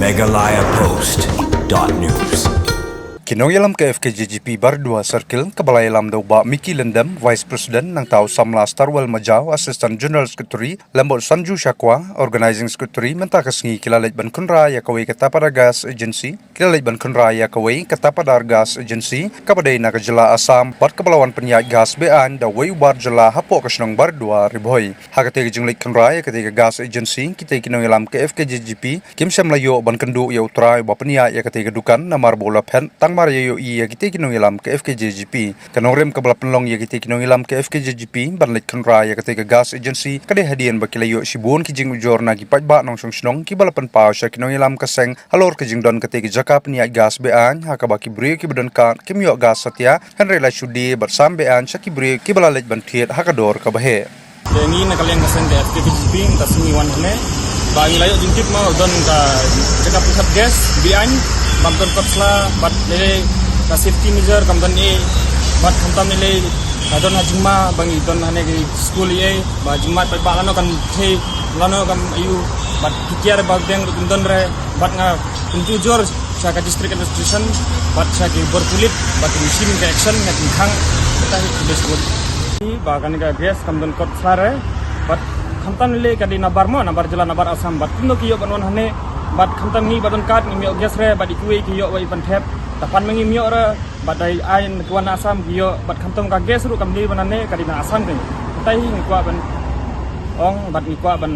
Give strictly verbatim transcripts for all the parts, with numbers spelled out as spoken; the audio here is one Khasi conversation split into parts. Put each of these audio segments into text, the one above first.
Meghalaya Post dot news. Ki nongïalam ka F K J G P Bardua Circle, kaba la ïalam da u Bah Mickey Lyndem, Vice President, nangta u samla Starwell Majaw, Assistant General Secretary, lem bad Sanju Shakwa, Organizing Secretary, mynta ka sngi ki la leit ban kynra ïa kawei ka Tapadar Gas Agency, ki la leit ban kynra ïa kawei ka Tapadar Gas Agency, kaba dei na ka jylla Assam, bad kaba la wan pynïaid gas be-aiñ da uwei u bar jylla hapoh ka shnong Bardua, Ri Bhoi. Ha katei ka jingleit kynra ïa katei ka gas agency, kitei ki nongïalam ka F K J G P kim shym la ïoh ban kynduh ïa u trai uba pynïaid ïa katei ka dukan, namar ba u la phet tang mar ïa ïohi ïa kitei ki nongïalam ka F K J G P. Ka nongrim kaba la pynlong ïa kitei ki nongïalam ka F K J G P ban leit kynra ïa katei ka gas agency ka dei hadien ba ki la ïoh shibun ki jingujor na ki paidbah nongshong shnong kiba la pynpaw sha ki nongïalam ka seng halor ka jingdon katei ka jaka pynïaid gas be-aiñ, ha kaba ki briew kiba don card kim ïoh gas satia, hynrei la shu die bad sam be-aiñ sha ki briew kiba la leit ban thied ha ka dor kaba heh. Te ngi na ka liang ka seng ka F K J G P, ka sngi wan hangne ba ngi la ïoh jingtip ma don ka jaka pynthep gas be-aiñ, bym don kot sla, bad lei lei ka safety measure kam don ei, bad khamtam lei lei ka don ha jingma ba ngi don hangne ki school ei, ba jingma paidbah lano kan thei, lano kam aiu, bad ki tiar ba biang ruh kim don re, bad nga pynjujor sha ka district administration, bad sha ki bor pulit, bad ki machine ka action, nga pynkhang, kata hi ka best vote. Ba kane ka gas kam don kot sla re, bad khamtam lei lei ka dei nabar mo, nabar jylla, nabar Assam, bad kumno ki ïoh ban wan hangne, bad khamtam ngi ba don card ngim ïoh gas re, bad i kiwei ki ïoh ba i pynthep, ta pan ma ngim ïoh re, bad dei ai ki wan na Assam ki ïoh, bad khamtam ka gas ruh kam dei ban hangne, ka dei na Assam ka. Kata hi ngi kwah ban ong, bad ngi kwah ban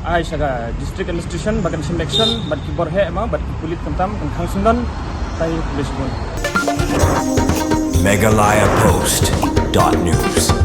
ai sha ka district administration ba kan shim action, bad ki bor heh ma, bad ki pulit khamtam kan khang syndon, tai pulit bun. Meghalaya Post dot news.